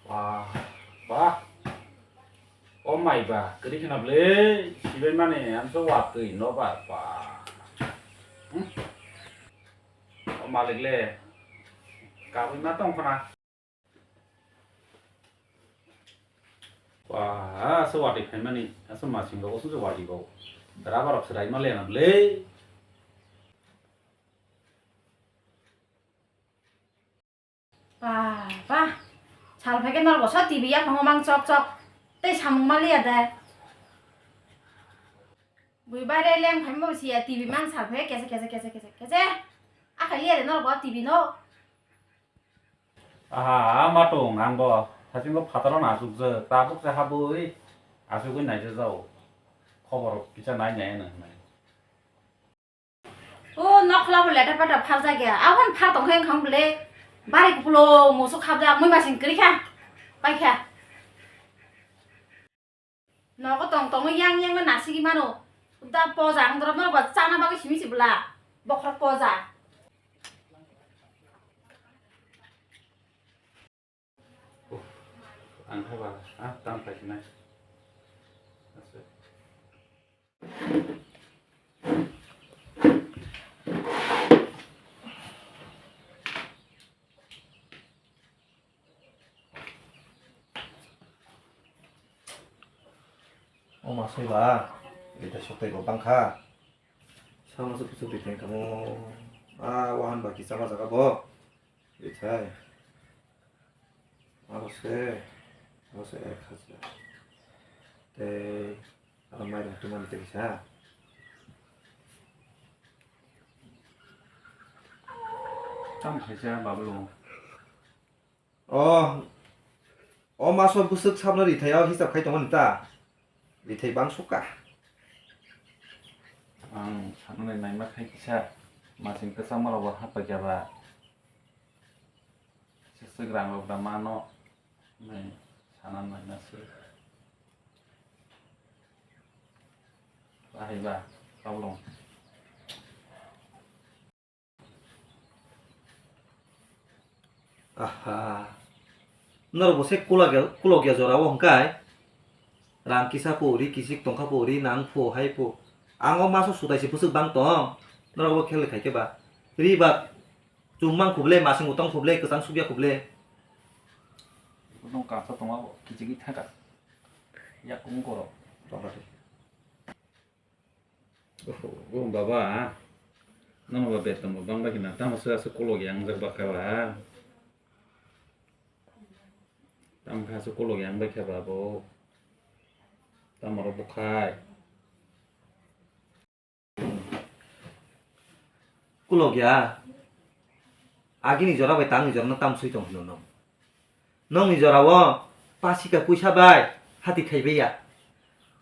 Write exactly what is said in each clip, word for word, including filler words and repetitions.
Ba, ba. O mai ba, kwrwi khna bwle, sibai mani, ang so watwi no ba, ba. Hmm? O malik le, kabui ma tong khna. Ba, so watwi phaimani, so masing rogo, so watwi bo. Rubber rok swrai ma le na bwle. Ba, ba. Sal phai khe norok bo so T V yaphango mang chok chok. Tei samung ma liya de. Bui baire leng phai ma bo siya T V mang sal phai khe kese, kese, kese, kese, kese. Akhai liya de norok bo T V no. Aha, ma tong ang bo. Thaching bo phataro na asuk je. Tabuk je habui. Asugui nai je jao. Khobor kisa nai nai nai. O nokla bo leta pata pharjak ya. Aboni phar tong khe wngkha bwle. Bari kuphulung musuk khapjak, mui masing kwrwi kha. Pai kha. Nogo tong tongwi yang yang no nasigwi mano. Da poja ang dorok no ba chana bagwi simi si bwla. Bokhorok poja. Uff, ang khe ba, ah, tamo kaisinai. Ase. O ma soi ba, ita soktai bo bangkha. Sama se pusu ri teng kamo. Ah, wahan ba kisa ma jaga bo. Ithai. Abo se, abo se ek hajar. Tei aro mairung tumani tei kisa. Tam khaisa bablo. Oh, o maso bwswk sabno rithai o hisab khai tongmani ta? Rithai bang sukha. Ang sanani naima khai kisa masing kwchangma rok bo haphaikha ba. Seswk rang rok da mano hinwi sana naina se. Bahai ba, problem. Aha. Norok bo se kulok ya, kulok ya jora o hwnkhe. Rang kisa pho ri, kisik tongkha pho ri, nang pho, hai pho. Ang o maso sutai se bwswk bang tong. Norok bo khel khai khe ba. Ri ba chum mang khuble, masing utang khuble, kwchang sukya khuble. Nong kasa tongma bo kichigwi thangkha. Yak kung koro. Tongkha de. Oho, o baba, nono ba beton bo bang bai khna, tamo se aswk kolok yang jak bakha ba. Tamo khe aswk kolok yang bai kha ba bo. Tamo rok bukhai. Kolok ya. Agini jora bai tangni jora no tam sui tong hino no. Nokni jorao pasika puisa bai hati khaibai ya.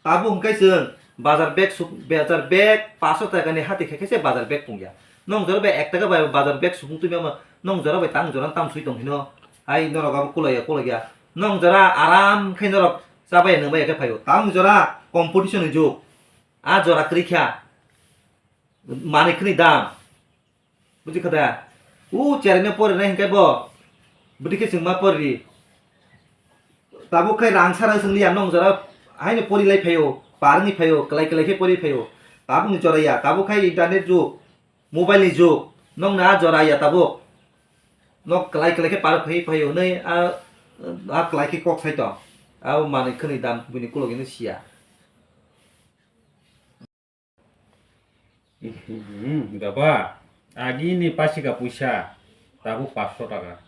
Tabuk hwnkhe chwng bazar bag suk-, bazar bag paanso taka ni hati khaikhe se bazar bag pungya. Nok jora bai ek taka bai bazar bag supung twi mano, nok jora bai tang jora tam sui tong hino. Hai norok abo kulai ya, kulai ya. Nok jora aram khe norok chabai ya, nungbai ya khe phaio. Tang jora competition ni jug. A jora kwrwi kha. Manwi khwnwi dam. Buji kha da? U cherengno porinai hwnkhe bo. Bwdwi khe chwngma poriri. Tabuk khe rang sara swng liya, nong jora haino pori lai phaio, par wngwi phaio, kwlai kwlai khe pori phaio. Tabukni jora ya, tabuk khe internet jug, mobile ni jug, nongni a jora ya tabuk. Nok kwlai kwlai khe par phai phaio hwnwi a, a kwlai khe kok sai tong. Abo manwi khwnwi dam buini kulogino siya. Mhm, baba, agini pasika puisa, tabuk paanso taka.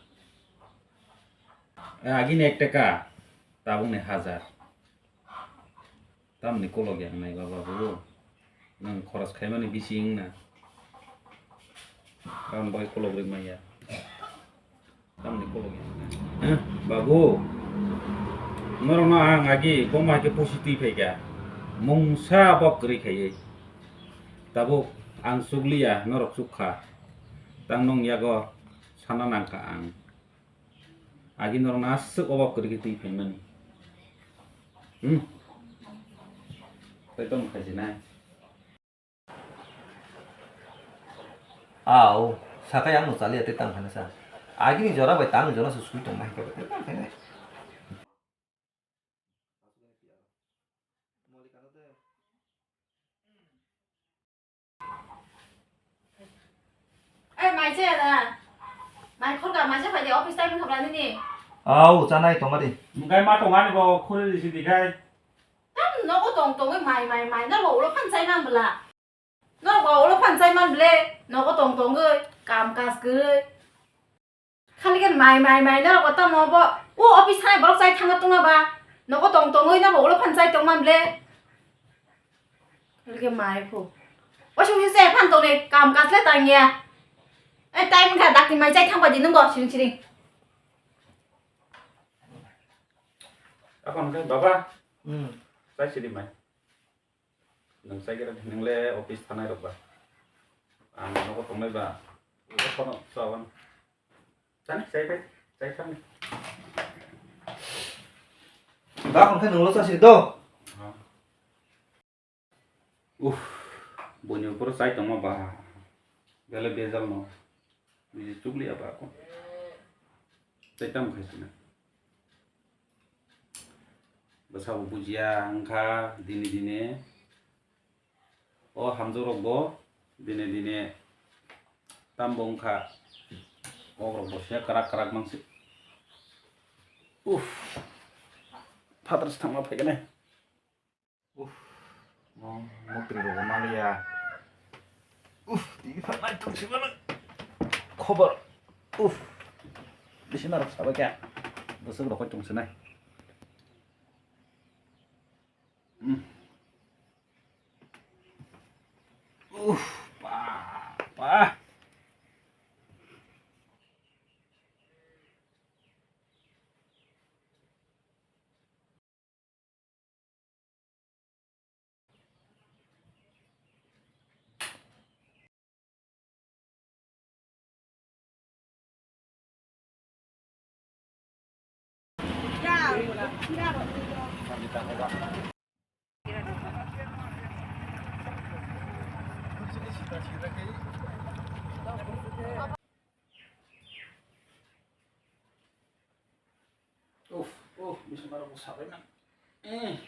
Agini ek taka, tabukni hajar. Tamni kolok yang nai baba bo. Nang khoros khaimani bisi wngna. Tamni bagwi kolok rwk manya. Tamni kolok ya. Eh, babu, norokno ang agi boma hai khe pusi twi phaikha. Mungsa bok kwrwi khaiwi. Tabuk ang chukliya, norok chukha. Tang nong yago sana nangkha ang. Agi norokno aswk obok kwrwi khe twi phaimani. Hmm. Tei tong khaijinai. Au, sakai ang no chaliya tei tang khaina sa. Agini jora bai tang jora se sui tong nai khe tei tang khainai. Ai khorka maisa pai de office time khabra nini. Au, chanai tonga di. Mukai ma tonga ni bo khuri di sidi kai. Tam nogo tong tongwi mai mai mai na bo ulo phan chai man bla. No bo ulo phan chai man ble. Nogo tong tongwi kam kas gwi. Khali khe mai mai mai na bo tamo bo. O office thani borok chai thangma tongma ba. Nogo tong tongwi na bo ulo phan chai tong man ble. Lge mai phu. Washing machine se phan tole kam kas le tang ya. Ai time kha dakti mai chai thang ba di nung bo siring siring. Apan khe baba. Hmm. Chai sidi mai. Nung chai kira nung le office thanai rok ba. Ang nogo tongnai ba. Kono sawan. Chani chai pai. Chai thang. Da kon khe nung lo chai sidi do. Ha. Uff, boni upor chai tongma ba. Bele bejal no. Biji chukli apa ko. Chai tam khai sina. Bwsa bo bujiya wngkha dini dini. O hamjwk rok bo dini dini tam bo wngkha. Kok rok bo se kwrak kwrak mangsi. Uff. Phatar se thangma phaikhe nai. Uff, mo mukri rok maliya. Uff, tini pha nai tong sima nang. Khobor. Uff. Bisi narok saba kya. Bwswk rok tong sinai. Hmm. Uff, pa, pa. Uff, uff, bisi marok sabai man. Eh.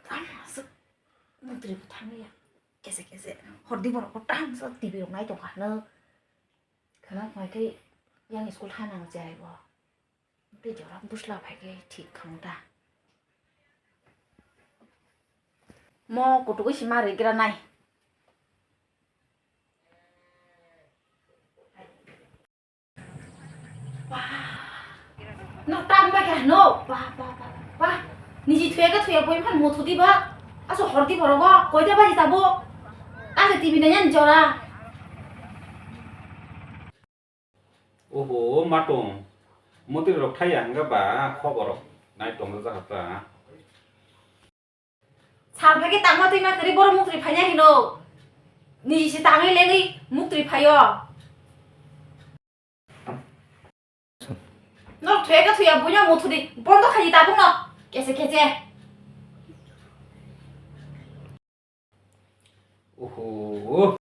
Tamo aswk mantri bo thangya. Kese kese hordi borok bo tang sa T V rok nai tongkha hwnwi. Khwna phai khe yang school thanang chai bo. Tei jora bwsla phai khe thik kha ta. Mo kutugo sima rwgranai. Ba. No tam ba khe no. Ba, ba, ba, ba. Niji thuya khe thuya boi phan mo thudi ba. Aso hordi borogo koida baji tabo. Tale T V nai yan jora. Oho, matong. Motri rok thai ya hwnga ba khobor rok nai tong jak ta. Sal phai khe tangma twi ma kwrwi borok muktrwi phai ya hino. Niji se tangwi lengwi muktrwi phai o. Norok thuya khe thuya buino muthudi bondo khaidi tabukno kese kese. Oho.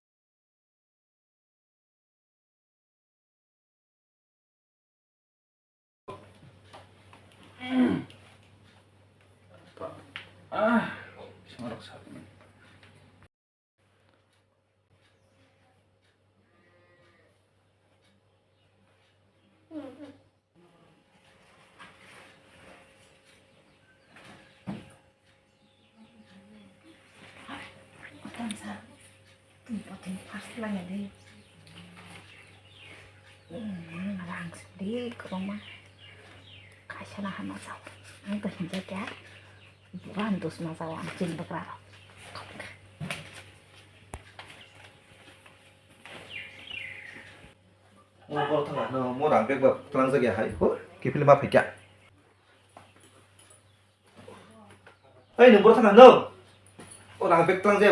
Ah, semarok sakni. Kotom sa, tini kotom first line di. Hmm, rang sidi kwbangma. Kaisa na hama sao. Ang to hinjak ya. Buran dos ma sao ang chini bakra rok. Mo bor thanga no, mo rang bag ba tlangjak ya hai. Ho, kiphil ma phaikya. Ei, nwng boro thangkha, nwng? O rang bag tlang je.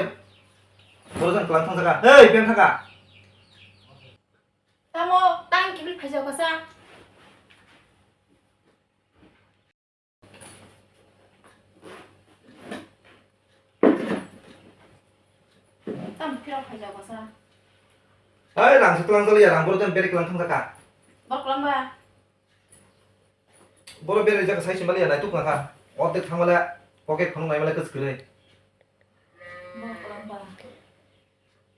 Boro jang tlang thang jaga. Ei, beng thangkha. Tamo, tang kibil phaijak basa. Tamo phirok phaijak basa. Hai, rang se twlang jali ya, rang boro den beri kwlang thang jaka. Bor kwlang ba? Boro beri jaka sai simbali ya, naituk naka. Ordek thang male, pocket khonong nai male kwchwrwi. Bor kwlang ba?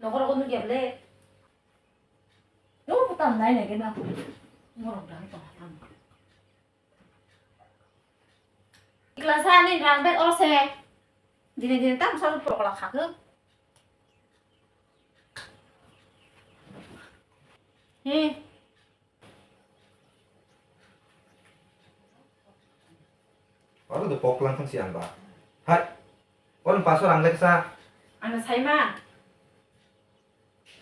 Nokoro kono gyable. Nokoro putam nai nai gena. Ngorok dang tong ham. Ikla sa ni rang bag oro se. Dine dine tam sa pokla khakhe. He. Oro do pok lang thang si ang ba. Hai. Oro paso rang leksa. Ano sai ma.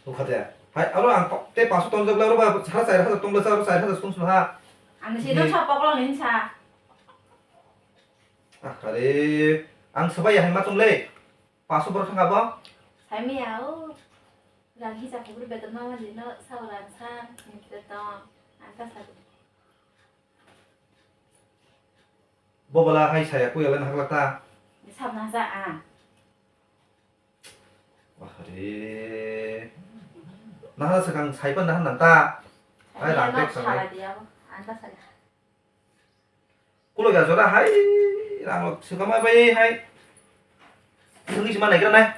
Ukha de. Hai, aro ang pa-, te paso tonjak le, aro ba sara char hajar tong le, aro char hajar tong sula ha. Ang si no sa poklo nin sa. Ah, are, ang sabai ya hai ma tong le. Paso bor thang abo. Sai mi ya o. Lagi sa kubur beton ma ma dino sa uran sa. Ni beton. Ang ka sa. Bo bala hai saya ku ya le na hakla ta. Ni sab na sa a. Wah, re. Nahana sakang saipan nahan nanta. Hai, rang pek sangai. Kulo ga jora hai, rang lo sukama bai hai. Sungui sima nai kira nai.